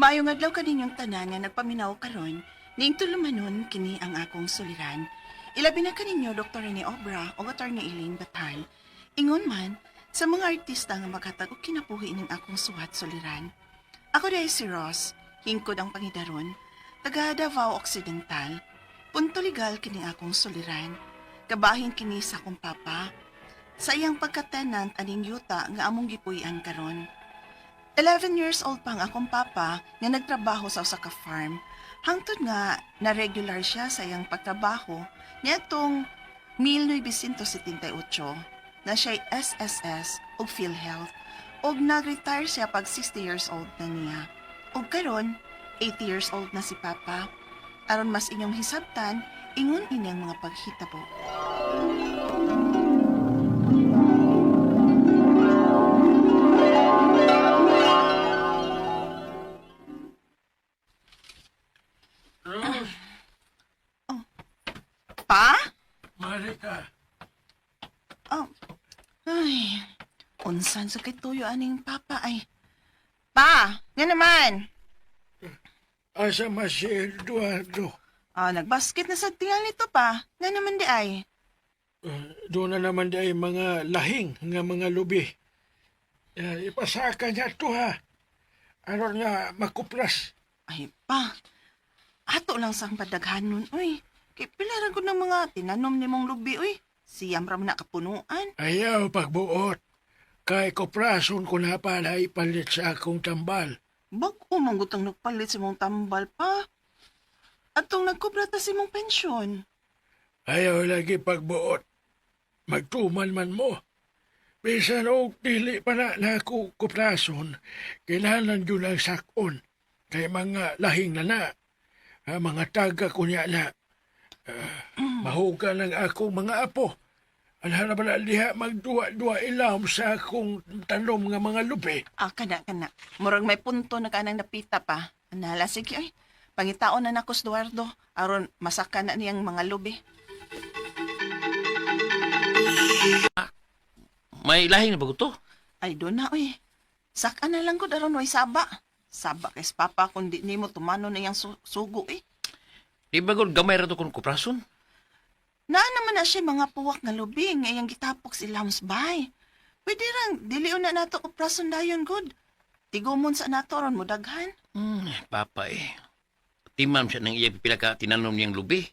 Maayong adlaw kaninyong tanan nga nagpaminaw karon, niing tulumanon kini ang akong suliran. Ilabi na kaninyo Dr. Rene Obra o Attorney Elaine Batan. Ingon man sa mga artista nga maghatag og kinabuhi ning akong suwat suliran. Ako dahil si Ross, hingkod ang pangidaron, taga Davao Occidental. Punto legal kining akong suliran. Kabahin kini sa akong papa. Sa iyang pagka-tenant aning yuta nga among gipuy-an karon. 11 years old pa ang akong papa nga nagtrabaho sa usa ka farm. Hangtod nga na regular siya sa iyang pagtrabaho niadtong 1978 na siya'y SSS ug PhilHealth ug nag-retire siya pag 60 years old na niya. Ug karon 80 years old na si papa. Aron mas inyong hisabtan, ingon ini ang mga paghitabo. Rose, Pa? Marika, Oh. Ay, unsan sa kay tuyo aning papa ay. Pa, nga naman. asa man si Eduardo? Ah, nagbasket na sa tingal nito pa. Nga naman di ay. Doon na naman di ay mga lahing nga mga lubi. Ipasaka niya to ha. Aron nga makupras. Ay pa. Ato lang sang padaghanon, uy. Kay pila ra gud ng mga tinanom nimong lubi, uy. Siyam ra man na kapunuan. Ayaw pagbuot. Kay kuprason ko na pala ipalit sa akong tambal. Bag-o man gud tang nagpalit sa mong tambal pa. Atong nagkubra ta sa imong pensyon. Ayaw lagi pagbuot. Magtuman man mo. Bisan og dili pa na na ako kuprason, kinahanglan yun ang sakon. Kay mga lahing na na. Ah, mga taga kunya na. Mahuga ng akong mga apo. Anha na bala diha magduwa-duwa ilawom sa akong tanom nga mga lubi. Ah, kana, kana. Murag may punto na kanang napita pa. Anala, sige, ay. Pangitaon na nako, Eduardo. Aron, masaka na niyang mga lubi. May lahing na ba to? Ay, doon na, uy. Saka na lang ko, aron way saba. Saba kay papa, kung di nimo tumano na iyang sugo, eh. Di ba gud gamay ra to kung kuprason? Naa naman na siya mga puwak nga lubi nga iyang gitapok si Lams bay. Pwede rang, dili na nato kuprason dayon, good. Tigumon sa nato aron mo daghan. Papa eh. Timam siya ng iya pipila ka tinanom niyang lubi.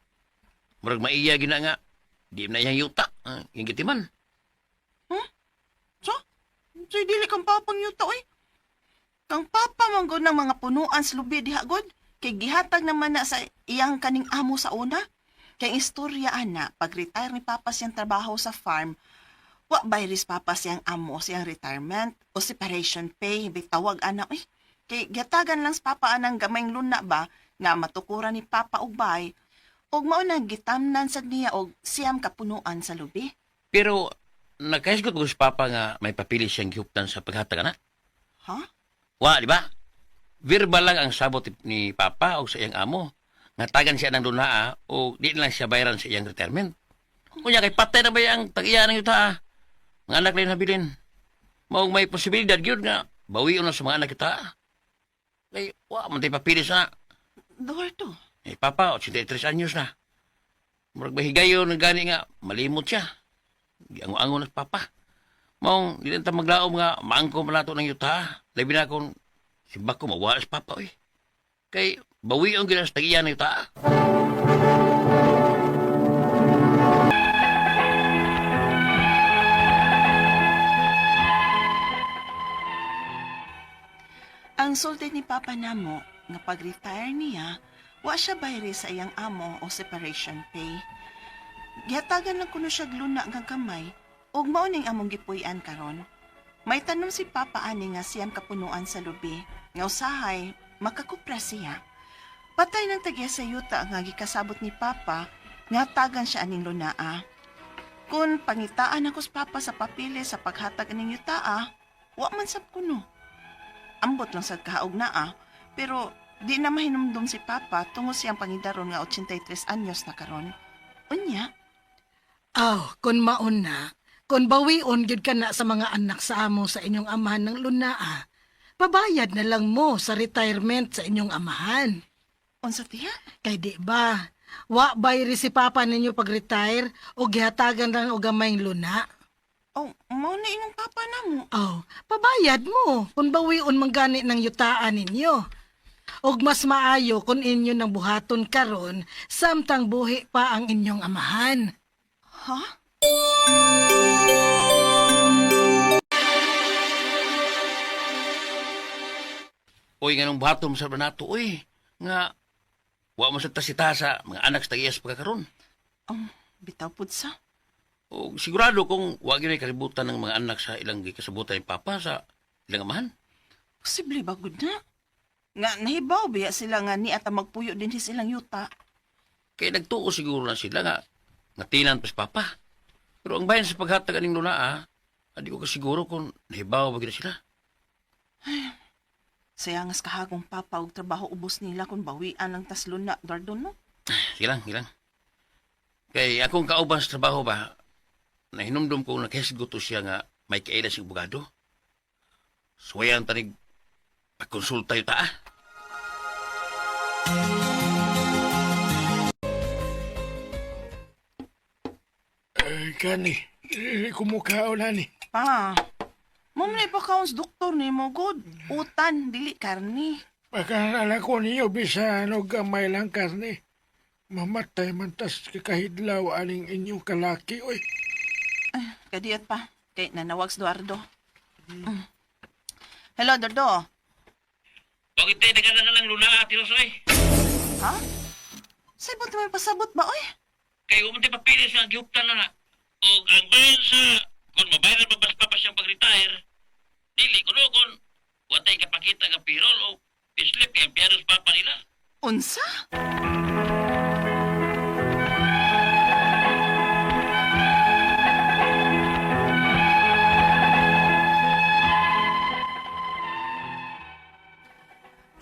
Murag maiya gina nga. Di na iyang yuta. Ah, iyang gitiman. So, so dili kang papang yuta, oy. Kang papa man gud ng mga punuan sa lubi diha gud. Kay gihatag naman na sa iyang kaning amo sa una. Kay ang istorya ana, pag-retire ni papa siyang trabaho sa farm, wa bayris papa siyang amo siyang retirement o separation pay, bitawag ana oy. Kay gihatagan lang sa papa anang gamayng luna ba nga matukuran ni papa og bay og mao na gitamnan sad niya og siyam kapunuan sa lubi. Pero nakahisgot ko si Papa nga may papili siyang gihuptan sa paghatag ana. Ha? Wa, di ba? Verbal lang ang sabot ni Papa o sa iyang amo. Nga tagan siya ng lunaa o di na lang siya bayaran sa iyang retirement. Unya kay patay na ba yang tag-iya ng yuta ah. Mga anak lang nabilin. Maong may posibilidad gyud nga bawion na sa mga anak kita. Kay wa man tay papili sa Eduardo. eh Papa 83 anyos na. Murag mahigayon ng gani nga malimot siya. Giango-ango na si Papa. Maong di na ta maglaom nga maangko man nato ng yuta. Labi na kung simbak ko mawala si Papa oy. Kay bawion gyud ang sa tag-iya ng yuta. Ang sulti ni Papa namo nga pag-retire niya, wa siya bayri sa iyang amo o separation pay. Gihatagan lang kuno siya luna nga gamay ug mao ning among gipuy-an karon. May tanom si Papa ani nga siyam kapunuan sa lubi nga usahay makakupra siya. Patay ng tagya sa yuta nga gikasabot ni Papa nga tagan siya aning lunaa. Kung pangitaan ako sa Papa sa papili sa paghatag aning yutaa, wa man sab kuno. Ambot lang sa kaog naa, pero di na mahinumdum si Papa tungo siyang pangidaron nga 83 anyos na karon. Unya, Aw, kun maon na, kun bawion gyud ka na sa mga anak sa amo sa inyong amahan ng lunaa. Pabayad na lang mo sa retirement sa inyong amahan. Unsa tiya? Kay di ba, wa bayri si papa ninyo pag-retire o gihatagan lang og gamayng luna. Oh, mao na inyong papa na mo. Oh, pabayad mo kung bawion man gani ng yutaan ninyo. Og mas maayo kung inyo nang buhaton karon samtang buhi pa ang inyong amahan. Ha? Uy, nga nung buhaton sa nato, uy. Nga, wa mo sa tasita sa mga anak sa tag-iyas pagkakaroon. Bitaw pud sa. O, sigurado kung wa gyud kalibutan ng mga anak sa ilang gikasabutan ni Papa sa ilang amahan. Posible ba gud na? Nga nahibaw biya sila nga ni ata magpuyo din sa ilang yuta. Kaya nagtuo siguro na sila nga ngatinan pa si Papa. Pero ang bayan sa paghatag aning luna, adi ko kasiguro kung nahibaw ba gyud na sila. Sayangas kahagong papa og trabaho ubos nila kung bawian ang taslon na Dardo no. Sige lang, sige lang. Kay akong kauban sa trabaho ba, nahinumdum ko nakahesgo to siya nga may kaila siyang abogado. Suwayan tanig pagkonsulta yung taa. Ay, kani, dili ko mukhaon ani. Pa. Mo man ipakaon sa doktor nimo god. Utan dili karni. Pagkalala ko niyo, bisan og gamay lang karne. Mamatay man tas kakahidlaw aning inyong kalaki, oy. Ay, kadiyot pa. Kay nanawag si Eduardo. Hello, Dordo. Bakit tayo nagana na lang luna, Tirosoy? Ha? Sabot may pasabot ba, oy? Kay umunti papili sa gihuptan na na. O ang bayan sa, kung mabayaran pa ba pa siyang pag-retire, dili kuno kung watay kapakita nga payroll o payslip kay empleyado sa papa nila. Unsa?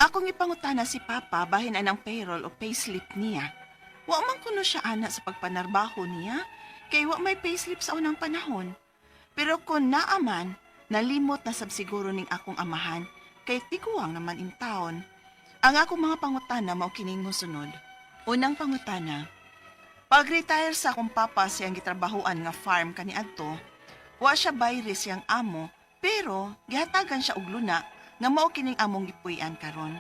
Akong ipangutana si Papa bahin anang payroll o payslip niya. Wa man kuno siya ana sa pagpanarbaho niya, kay wa may payslip sa unang panahon. Pero kung naaman, nalimot na sab siguro ning akong amahan, kay tiguang naman in taon. Ang akong mga pangutana mao kining mosunod. Unang pangutana, pag-retire sa akong papa siyang gitrabahuan nga farm kaniadto, wa siya bayri siyang amo, pero gihatagan siya og luna nga mao kining among gipuy-an karon.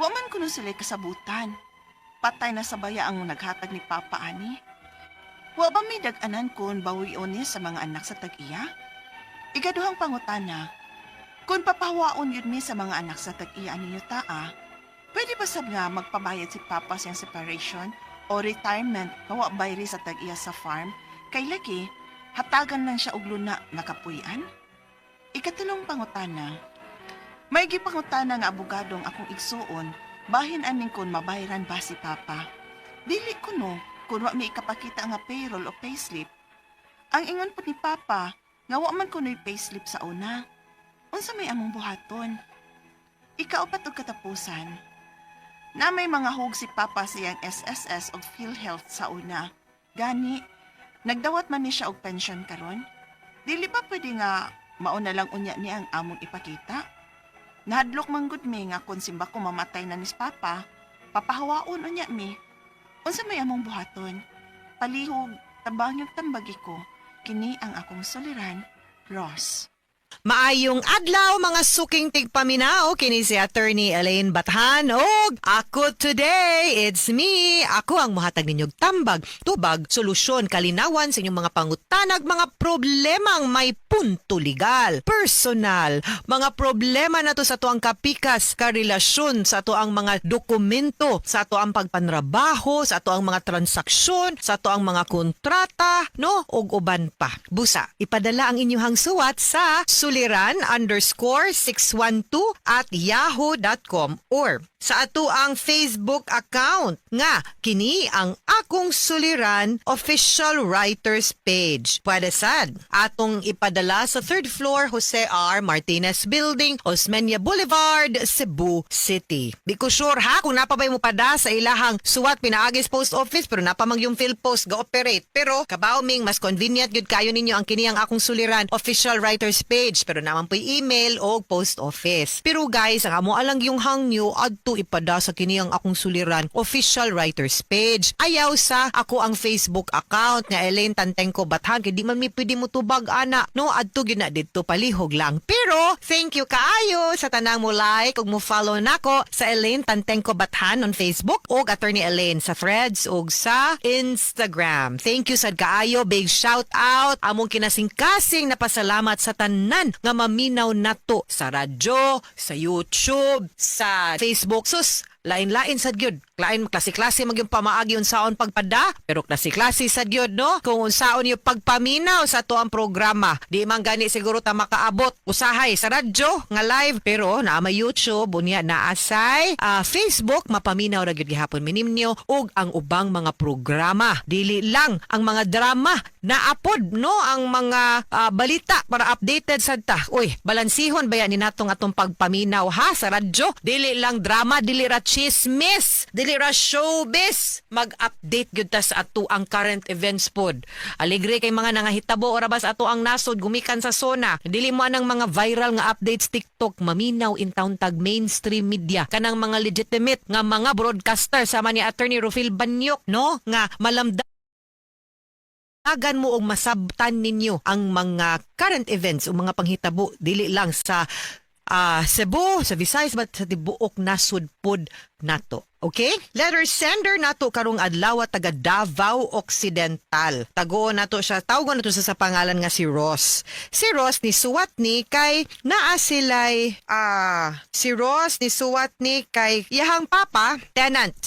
Wa man kuno sila kasabutan. Patay na sa baya ang naghatag ni Papa ani. Wa ba may dag-anan kun bawion niya sa mga anak sa tag-iya? Ikaduhang pangutana, kung papahawaon yun mi sa mga anak sa tag-iya ninyo taa, pwede ba sab nga magpabayad si Papa siyang separation o retirement kawa bayri sa tag-iya sa farm? Kay lagi, hatagan lang siya og luna nga kapuy-an? Ikatulong pangutana, may gipangutana nga abogadong akong igsuon, bahin aning kun mabayran ba si Papa? Dili kuno kun wa may ikapakita nga payroll o payslip. Ang ingon po ni Papa, nga wa man kuno'y payslip sa una. Unsa may among buhaton? Ikaupat og katapusan. Na may mga hug si Papa siyang SSS og PhilHealth sa una. Gani, nagdawat man ni siya og pensyon karon. Dili ba pwede nga mauna lang unya niya ang among ipakita? Nahadlok man gud mi nga kung simba ko mamatay na nis Papa, papahawaon unya mi. Unsa may among buhaton? Palihog, tabang yung tambagi ko. Kini ang akong suliran, Ross. Maayong adlaw mga suking tigpaminaw kini si Attorney Elaine Bathan og ako today, it's me. Ako ang mohatag ninyog tambag, tubag, solusyon, kalinawan sa inyong mga pangutanag, mga problemang may punto legal, personal, mga problema nato sa tuang kapikas, karelasyon, sa tuang mga dokumento, sa tuang pagpanrabaho, sa tuang mga transaksyon, sa tuang mga kontrata, no? Og uban pa. Busa, ipadala ang inyong suwat sa suliran_612@yahoo.com or sa ato ang Facebook account nga kini ang Akong Suliran Official Writers Page. Pwede sad atong ipadala sa third floor Jose R. Martinez Building, Osmeña Boulevard, Cebu City. Di ko sure ha kung napabay mo pada sa ilahang suwat pinaagis post office pero napamang yung PhilPost ga-operate. Pero kabaw ming mas convenient gyud kayo ninyo ang kini ang Akong Suliran Official Writers Page. page, pero naman po'y email o post office. Pero guys, ang amo alang yung hangyo adto ipada sa kini ang akong suliran official writers page. Ayaw sa ako ang Facebook account nga Elaine Tantengco Bathan kay di man mi pwede mo tubag ana, no? Adto gyud na didto, palihog lang. Pero thank you kaayo sa tanang mo like ug mo follow nako sa Elaine Tantengco Bathan on Facebook ug Attorney Elaine sa Threads ug sa Instagram. Thank you sad kaayo, big shout out among kinasingkasing napasalamat sa tanan nga maminaw nato sa radyo, sa YouTube, sa Facebook. Sus, lain-lain sad gyud. Lain klase-klase magyung pamaagi unsaon pagpada, pero klase-klase sad gyud, no? Kung unsaon yung pagpaminaw sa ato ang programa. Di man gani siguro ta makaabot usahay sa radyo nga live, pero naa may YouTube unya naa say Facebook, mapaminaw ra gyud gihapon minimnyo ug ang ubang mga programa. Dili lang ang mga drama, naapod, no, ang mga balita para updated sad ta. Uy, balansihon baya ni natong atong pagpaminaw ha sa radyo. Dili lang drama, dili ra chismis, dili ra showbiz. Mag-update gyud ta sa ato ang current events pod. Alegre kay mga nangahitabo ora ba sa ato ang nasod gumikan sa zona. Dili mo anang mga viral nga updates TikTok, maminaw in town tag mainstream media. Kanang mga legitimate nga mga broadcaster sama ni Attorney Rufil Banyok, no, nga malamda tagan mo og masabtan ninyo ang mga current events o mga panghitabo dili lang sa Cebu, sa Visayas, but sa tibuok nasud pod nato. Okay? Letter sender nato karong adlaw taga Davao Occidental. Tago nato siya, tawgon nato siya sa pangalan nga si Ross. Si Ross ni suwat ni kay naa silay si Ross ni suwat ni kay iyahang papa tenant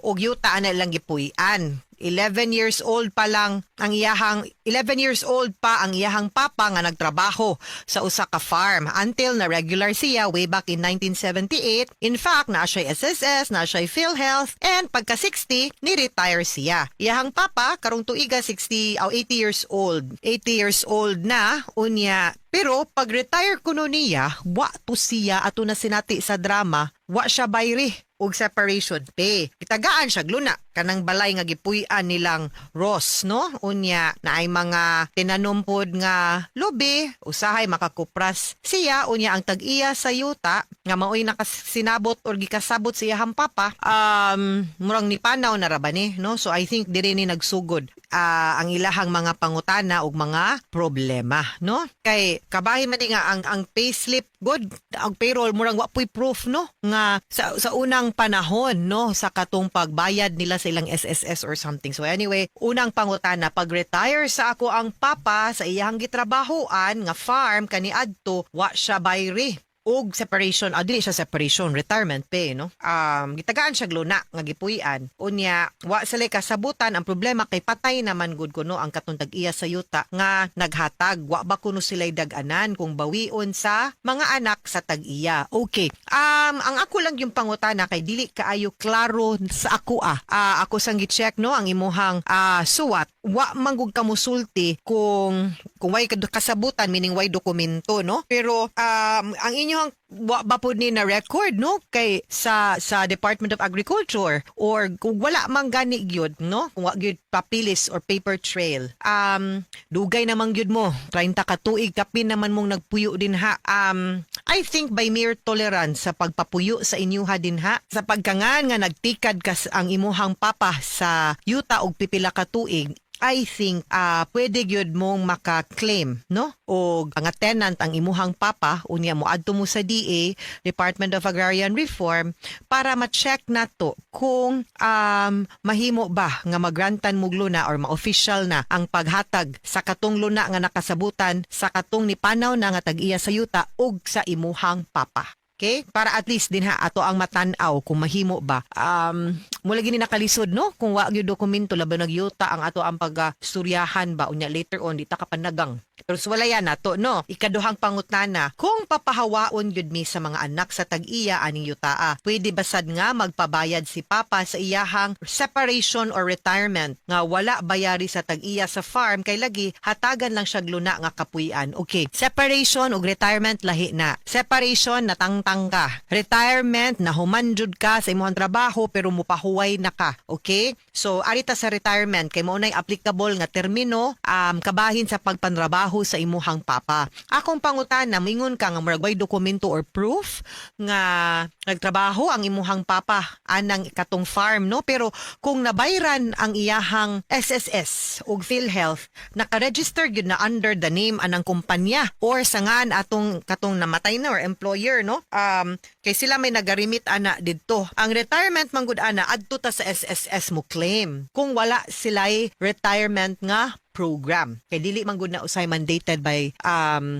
og yuta ana lang gipuy-an. 11 years old pa lang ang iyahang 11 years old pa ang iyahang papa nga nagtrabaho sa usa ka farm until na regular siya way back in 1978. In fact, naa siya SSS, naa siya PhilHealth and pagka 60 ni-retire siya. Iyahang papa karong tuiga 60 o 80 years old. 80 years old na unya, pero pag-retire kuno niya, wa to siya ato na sinati sa drama, wa siya bayri og separation pay. Gitagaan siya luna kanang balay nga gipuy-an nilang Ross, no? Unya naay mga tinanom pod nga lubi, usahay makakupras siya. Unya ang tag-iya sa yuta nga maoy nakasinabot or gikasabot sa iyahang papa, murang nipanaw na ra ba ni, no? So I think diri ni nagsugod ang ilahang mga pangutana ug mga problema, no? Kay kabahin man di nga ang payslip good, ang payroll murang wa po'y proof, no, nga sa unang panahon, no, sa katong pagbayad nila sa ilang SSS or something. So anyway, unang pangutana, pag-retire sa ako ang papa sa iyang gitrabahoan nga farm kaniadto, wa siya bayri og separation, dili siya separation, retirement pay, no? Gitagaan siya luna nga gipuy-an. Unya, wa sila kasabutan. Ang problema kay patay naman gud kuno ang katong tag-iya sa yuta nga naghatag. Wa ba kuno sila dag-anan kung bawion sa mga anak sa tag-iya? Okay. Ang ako lang yung pangutana kay dili kaayo klaro sa ako ah. Ako sang gi-check, no, ang imuhang suwat. Wa man gud ka musulti kung way kasabutan, meaning way dokumento, no? Pero ang inyong wa ba po ni na record, no, kay sa Department of Agriculture or kung wala man gani gyud, no, kung wa gyud papilis or paper trail, dugay naman gyud mo, 30 ka tuig kapin naman mong nagpuyo dinha. I think by mere tolerance sa pagpapuyo sa inyuha dinha sa pagkangan nga nagtikad kas ang imuhang papa sa yuta og pipila ka tuig, I think pwede gyud mong maka-claim, no? O ang tenant ang imuhang papa, unya mo adto mo sa DA, Department of Agrarian Reform, para ma-check nato kung mahimo ba nga magrantan mo luna or ma-official na ang paghatag sa katong luna nga nakasabutan sa katong nipanaw na nga tag-iya sa yuta ug sa imuhang papa. Okay? Para at least din ha ato ang matan-aw kung mahimo ba. Mula gini nakalisod, no, kung wa gyud dokumento laban nagyuta ang ato ang pag-storyahan ba, unya later on di ta ka panagang. Pero wala yan nato, no. Ikaduhang pangutana, kung papahawaon gyud mi sa mga anak sa tag-iya aning yutaa, pwede ba sad nga magpabayad si papa sa iyahang separation or retirement nga wala bayari sa tag-iya sa farm kay lagi hatagan lang siya luna nga kapuy-an? Okay, separation ug retirement lahi na. Separation, natangtang ka. Retirement, nahuman jud ka sa imong trabaho pero mupahuway na ka. Okay? So arita sa retirement kay mao nay applicable nga termino kabahin sa pagpanrabaho. nagtrabaho sa imuhang papa. Akong pangutana, moingon ka nga murag way dokumento or proof nga nagtrabaho ang imuhang papa anang katong farm, no? Pero kung nabayran ang iyahang SSS ug PhilHealth, nakaregister gyud na under the name anang kumpanya or sa ngan atong katong namatay na or employer, no? Kay sila may nagarimit ana didto. Ang retirement man gud ana adto ta sa SSS mo claim kung wala sila'y retirement nga program. Kay dili man gud na usay mandated by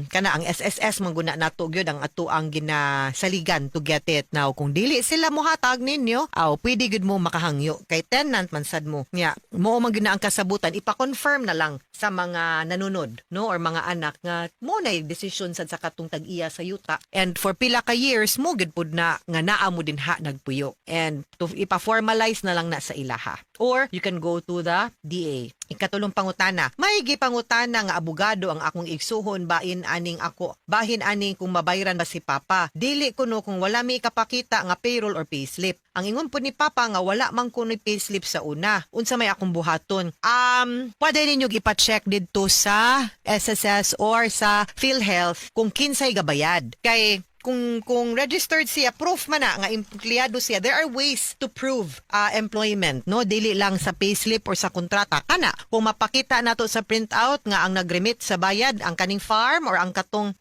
kana ang SSS man gud na nato gyud ang ato ang ginasaligan to get it. Now kung dili sila mohatag ninyo, aw pwede gyud mo makahangyo kay tenant man sad mo. Nya mo man gyud na ang kasabutan, ipa-confirm na lang sa mga nanunod, no, or mga anak nga mo na decision sad sa katong tag-iya sa yuta. And for pila ka years mo gyud pud na nga naa mo din ha nagpuyo. And to ipa-formalize na lang na sa ilaha. Or you can go to the DA. Ikatulong pangutana, may gipangutana nga abogado ang akong igsuhon bain aning ako, bahin aning kung mabayran ba si Papa. Dili kuno kung wala mi kapakita nga payroll or payslip. Ang ingon po ni Papa nga wala man kuno'y payslip sa una. Unsa may akong buhaton? Pwede ninyo ipa-check didto sa SSS or sa PhilHealth kung kinsay gabayad. Kay kung registered siya, proof man na nga empleyado siya. There are ways to prove employment, no? Dili lang sa payslip or sa kontrata. Kana kung mapakita nato sa printout nga ang nagremit sa bayad ang kaning farm or ang katong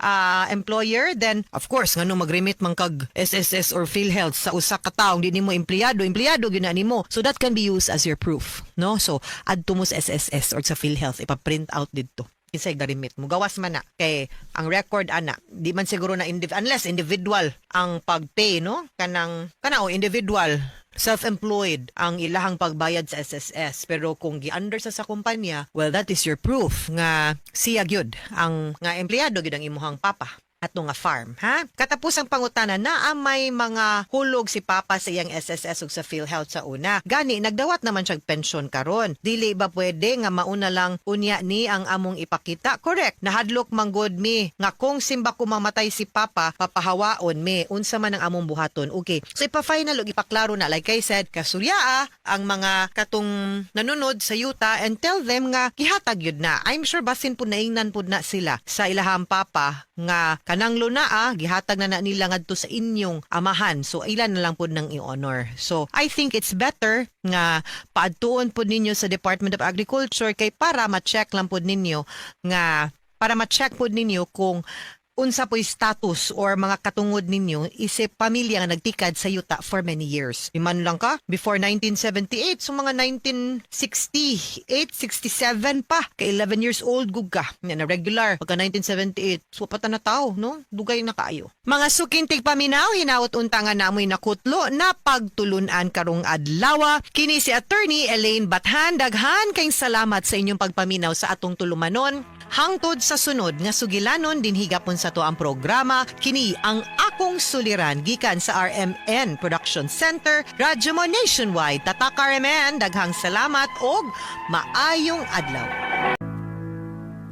employer, then of course ngano magremit man kag SSS or PhilHealth sa usa ka tawo di nimo empleyado, empleyado gyud na nimo. So that can be used as your proof, no? So adto mo sa SSS or sa PhilHealth, ipa-print out didto kinsay garimit mo gawas man na kay ang record ana di man siguro na unless individual ang pagpay, no, kanang kana o individual self-employed ang ilahang pagbayad sa SSS, pero kung gi-under sa kumpanya, well, that is your proof nga siya gyud ang nga empleyado gyud ang imuhang papa ato nga farm, ha? Katapusang pangutana, naa may mga hulog si Papa sa iyang SSS ug sa PhilHealth sa una. Gani, nagdawat naman siyang pensyon karon. Dili ba pwede nga mauna lang unya ni ang among ipakita? Correct. Nahadlok manggod mi nga kung simba ko mamatay si Papa, papahawaon mi. Unsa man ang among buhaton. Okay. So ipa-final ug ipaklaro na, like I said, kasuryaa ang mga katong nanunod sa yuta and tell them nga gihatag yun na. I'm sure basin pud naingnan pud na sila sa ilahang papa nga kanang lunaa gihatag na na nila ngadto sa inyong amahan. So ilan na lang pud nang i-honor. So I think it's better nga paadtuon pud ninyo sa Department of Agriculture kay para ma-check lang pud ninyo nga para ma-check pud ninyo kung unsa po'y status or mga katungod ninyo isip pamilya nga nagtikad sa yuta for many years. Iman lang ka, before 1978, so mga 1968, 67 pa, kay 11 years old gug ka. Yan na regular. Pagka 1978, so pata na tao, no? Dugay na kaayo. Mga suking tigpaminaw, hinaot unta nga namoy nakutlo na pagtulunan karong adlaw. Kini si Attorney Elaine Bathan, daghan kayong salamat sa inyong pagpaminaw sa atong tulumanon. Hangtod sa sunod nga sugilanon dinhi gapon sa to ang programa, kini ang Akong Suliran gikan sa RMN Production Center, Radyo Mo Nationwide. Tatak RMN, daghang salamat og maayong adlaw.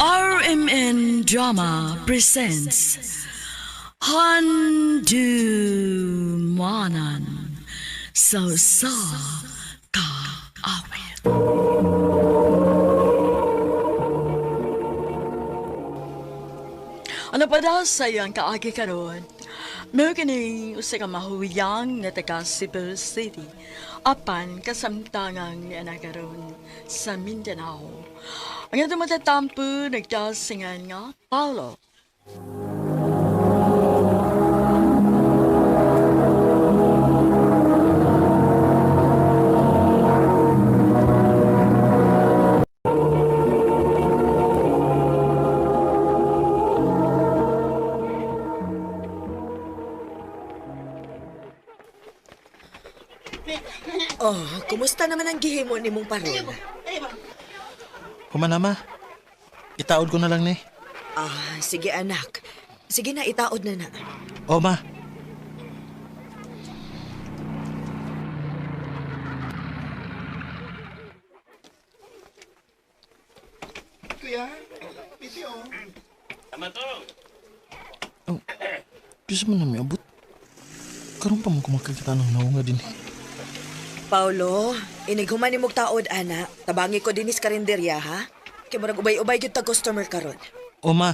RMN Drama presents Handumanan sa Sa Kaawit. Ano pa daw sa iyang kaagi karon? Mao kini usa ka mahuyang nga taga Cebu City apan kasamtangang niya na karon sa Mindanao. Ang atong matatampo nagdasingan nga Paulo. Oh, kumusta naman ang gihimo nimong parol? Human ma. Itaod ko na lang ni. Ah, sige anak. Sige na, itaod na na. O ma. Oh, bisa man na miabot. Karon pa man ko makakita ng naunga din. Paulo, inighuman nimog taod, ana. Tabangi ko dinis karinderya, ha? Kay murag ubay-ubay gyud tag customer karon. O ma.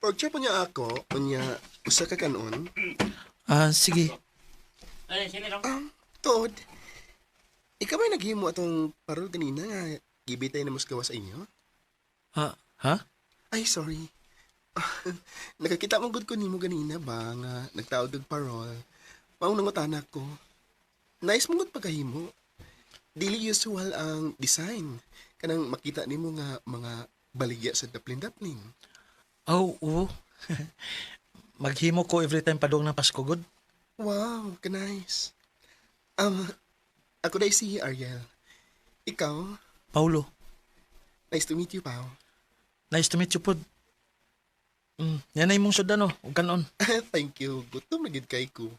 Pork chop niya ako, unya usa ka kanon. Ah, sige. Tuod. Ikaw ba'y naghimo atong parol ganina nga gibitay na mas gawa sa inyo? Ha? Ha? Ay, sorry. Nakakita mo gud ko nimo ganina ba nga nagtaod og parol. Mao nang utana ko. Nice mo gud pagkahimo. Dili usual ang design. Kanang makita nimo nga mga baligya sa daplin-daplin. Oh, oo. Maghimo ko every time padung ng Pasko, good. Wow, ka-nice. Um, ako dahil si Ariel. Ikaw, Paulo, nice to meet you, Pao. nice to meet you pod. Yan na imong sudan, oh. Ug kanon. Thank you. Gutom na gid kay ko.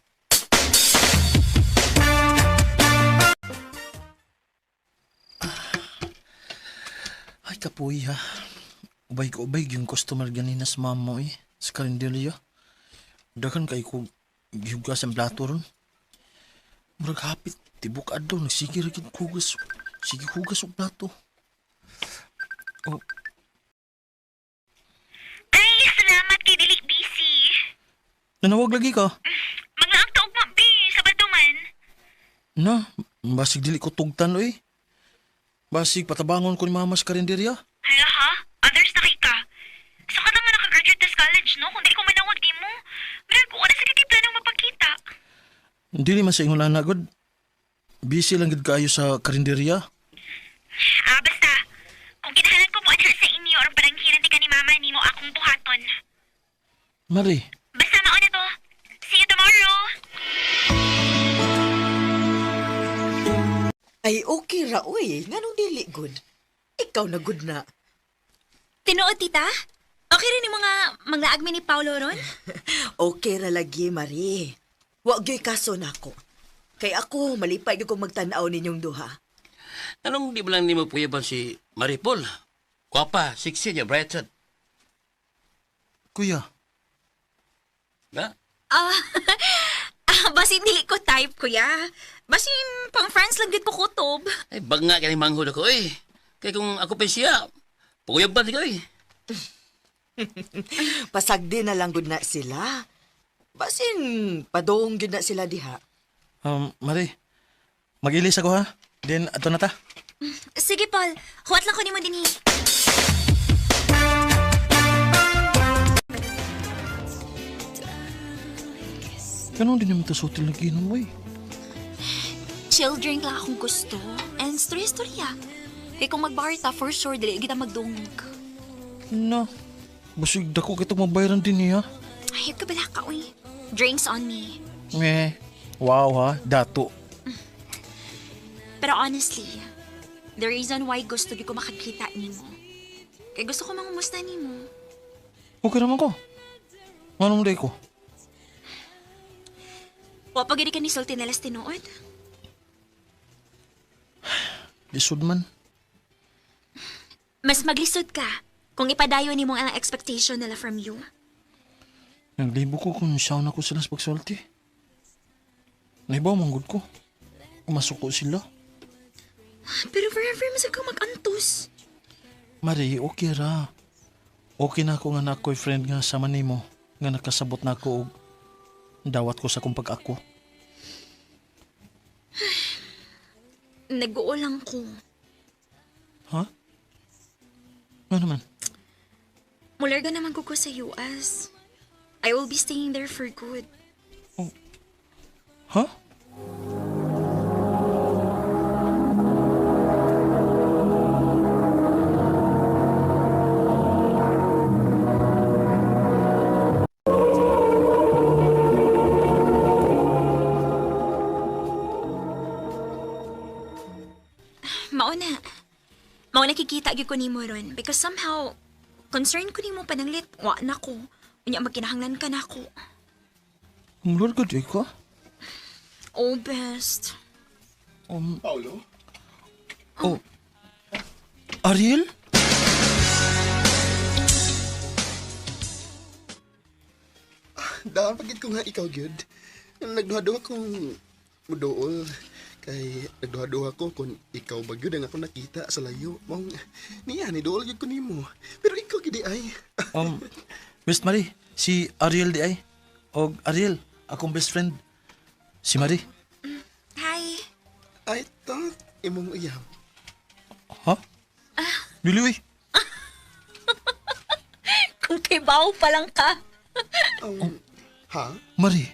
Ay, kapuy ha. Ubay ko ubay yung customer ganina sa mama eh. Sa karinderya. Dakan kay ko gihugas ang plato ron. Murag hapit, tibok adlaw nagsige ra gid hugas. Sige hugas og plato. Oh, Ay, salamat kay Dilik busy. nanawag lagi ka. Mga ang taog mo, B, Sabado man. Na, basig dili ko tugtan oy. Basig patabangon ko ni mama sa karinderya. Hala ha? Others na kay ka. Sa ka na nga nakagraduate na sa college, no? Kung di ko manawag di mo. Meron ko na sa kiti planong mapagkita. Dili man sa ingon ana god. Busy lang gid kaayo sa karinderya. Ah, basta. Kung kinahanglan ko mo anha sa inyo or paranghiran di ka ni mama ni mo akong buhaton. Mari, Basta mauna to. See you tomorrow. Ay, okay ra, uy. Nganong dili good? Ikaw na good na. Tinuod, tita? Okay rin yung mga manglaag mi ni Paolo ron? Okay ra lagi, Marie. Wa gyoy kaso nako. Kay ako, malipay gyud kong magtan-aw ninyong duha. Anong di ba lang nimo puyaban si Maripol? Kwapa, sexy niya, bright sad. kuya. Na? Ah, basin dili ko type, kuya. Basin pang friends lang gid ko kutob. Ay, banga ka ni manghod ako, eh. Kaya kung ako pa siya, puyaban ka, eh. Pasagdi na lang gud na sila. Basin padong gyud na sila diha. Mari, mag-ilis ako ha. Then, ato na ta. Sige, Paul. Huwat lang ko nimo dinhi. Ganun din naman to sa hotel nag-inom, oy. Chill drink lang akong gusto. And storya-storya. Kay kung magbar ta, for sure, dili kita magdungog. Na, basig dako kitong mabayaran din niya. Ay, kabala ka, uy. Drinks on me. Eh, wow ha, dato. Pero honestly, the reason why gusto gyud ko makakita nimo. Kay gusto ko mangumusta nimo. Okay naman ko. Anong day ko? Wa pa gid ka ni sulti nila sa tinuod. Lisod man. Mas maglisod ka kung ipadayon nimo ang expectation nila from you. Naglibo ko kung siya na ko sila sa pagsulti. Naibaw, manggod ko. Masuko sila. Pero forever mas ka mag-antos. Mari, okay ra. Okay na ako nga na ako'y friend nga sama nimo nga nakasabot na ako og dawat ko sa kong pag-ako. Nag-uulang ko. Ha? Ano naman? Mularga naman ko ko sa US. I will be staying there for good. Ha? Mauna. Mauna kikita gyud ko nimo ron because somehow concern ko nimo pananglit wa na ko. Unya magkinahanglan ka nako. Umlord ka, di ka? Oh, best. Paolo? Oh. Ariel? Daan pagid ko nga ikaw gyud. Nagduha-duha kong muduol. Kay nagduha-duha ko kung ikaw ba gyud ang ako nakita sa layo. Mong niya ni duol gyud ko nimo. Pero ikaw gid ay. Miss Marie, si Ariel di ay. Og Ariel, akong best friend. Si Marie. Hi. I thought imong uyab. Ha? Dili uy. Kung kibaw pa lang ka. Ha? Marie.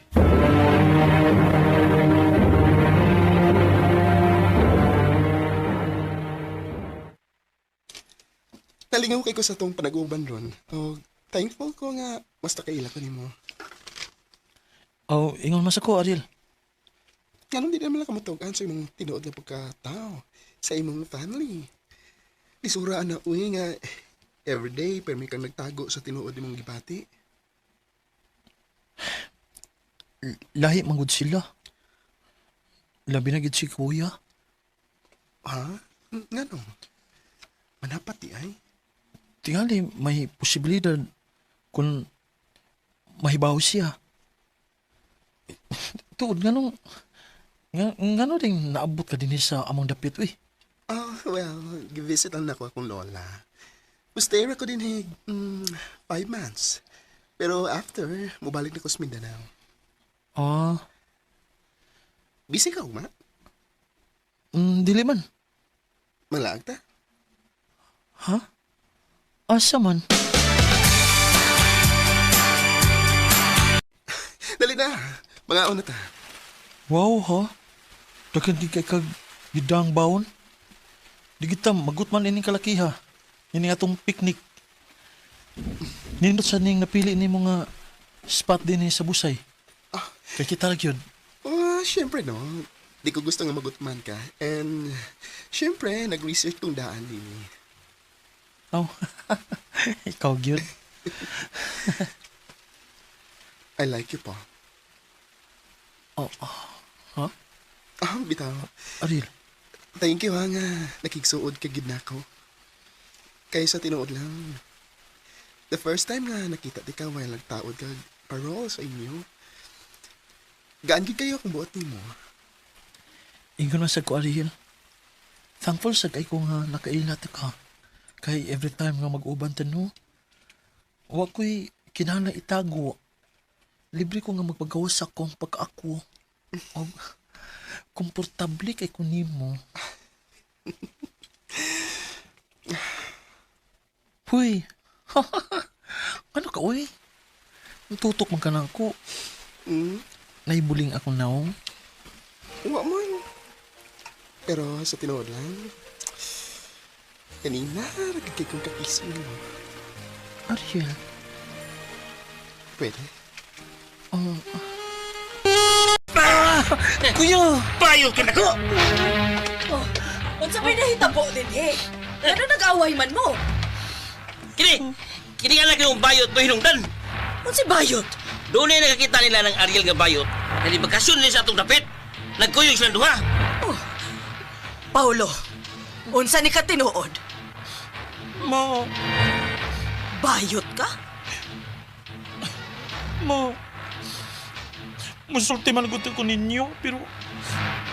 Nalingaw kay ko sa tong panag-uban ron. Og thankful ko nga basta kaila ko nimo. Oh, ingon mas ako, Ariel. Nganong di naman lang ka matugan sa imong tinuod nga pagkatao, sa imong family. Lisura na uwi nga everyday permi kang nagtago sa tinuod imong gibati. Lahi man gud sila. Labi na gid si kuya. Ha? Ngano? Manapat di ay. Tingali may posibilidad kung mahibaw siya. Tuod nganong ngano ding naabot ka dinhi sa among dapit uy. Oh, well, givisit lang nako akong lola. Mustay ra ko din 5 months. Pero after, mubalik na ko sa Mindanao. Ah, Busy ka, uma? Dili man. Malaag ta? Ha? Asa man? Dali na! Mga una ta. Wow ha? Daghan gid kay kag gidang baon. Di kita magut man ining kalakiha. Ini atong picnic. Nindot sa ning napili nimo nga spot dinhi sa Busay. Kay kita ra gyud. Oh, syempre no. Di ko gusto nga magutman ka. And, syempre, nag-research kong daan din. Oh. Ikaw gyud. I like you, Paul. Oh, ha? Ah, bitaw. Ariel. Thank you, ha, nga nakigsuod ka gid nako. Kay sa tinuod lang. The first time nga nakita di ka while nagtaod ka parole sa inyo. Gaan gid kayo kung buot nimo. Ingon man sad ko, Ariel. Thankful sad kay ko nga nakaila ta ka. Kay every time nga mag-uban ta no, wa ko'y kinahanglan itago. Libre ko nga magpagawas sa akong pagkaako. Og komportable kay ko nimo. Huy. Ano ka, uy? Tutok man ka na ako. Naibuling akong naong. Wa man. Pero sa tinuod lang, kanina, ragay kong kakising mo. Ariel. Pwede. Oh. Ah! Kuya! Payo ka na ko! Oh, unsa may nahitabo dinhi? Ano nag-away man mo? Kini! Kini nga lang yung bayot mo hinungdan. Unsa bayot? Doon na nakakita nila ng Ariel nga bayot. Kaya bakasyon nila sa atong dapit. Nagkuyog silang duha. Oh. Paulo, unsa ni ka tinuod? Ma! Bayot ka? Ma! Musulti man gud ko ninyo, pero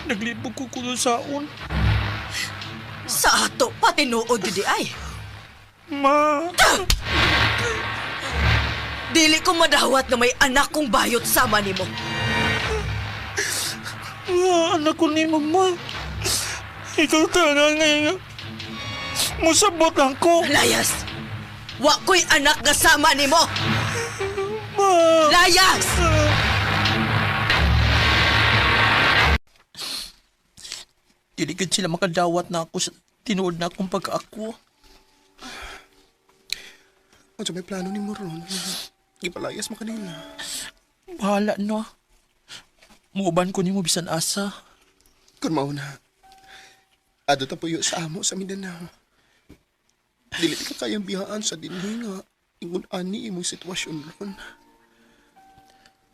naglibog ko ko saon. Sa ato pa tinuod di ay. Ma! Dili ko madawat na may anak kong bayot sama nimo. Ma, anak ko ni mama. Ikaw tanan ngayon. Musabot lang ko. Layas! Wa ko'y anak nga sama nimo. Ma! Layas! Dili gid sila makadawat na ako sa tinuod na akong pagkaako. Unsa may plano ni mo ron? Gipalayas mo kanila. Bahala na. Muuban ko nimo bisan asa. Kung mauna, adto ta puyo sa amo sa Mindanao. Dili ka kayang bihaan sa dinhi nga ingon ani imong sitwasyon ron.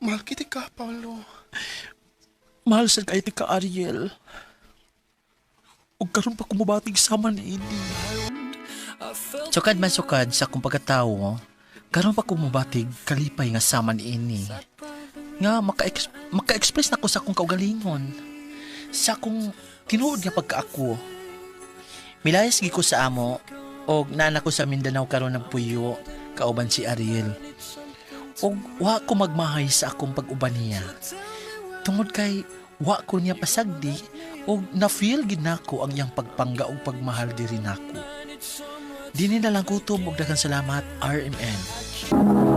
Mahal kita ka, Paolo. Mahal sad kay ka, Ariel. Ug karon pa kumubatig sama ni ini. Sukad man sukad sa akong pagkatawo, karon pa kumubatig kalipay nga sama ni ini. Nga maka-express na ko sa akong kaugalingon. Sa akong tinuod nga pagkaako, milayas gi ko sa amo og nana ko sa Mindanao karon nagpuyo kauban si Ariel. Og wa ko magmahay sa akong pag-uban niya. Tungod kay wa ko niya pasagdi og na-feel gid nako ang iyang pagpangga og pagmahal diri nako. Dini na lang kutob og daghang salamat, RMN.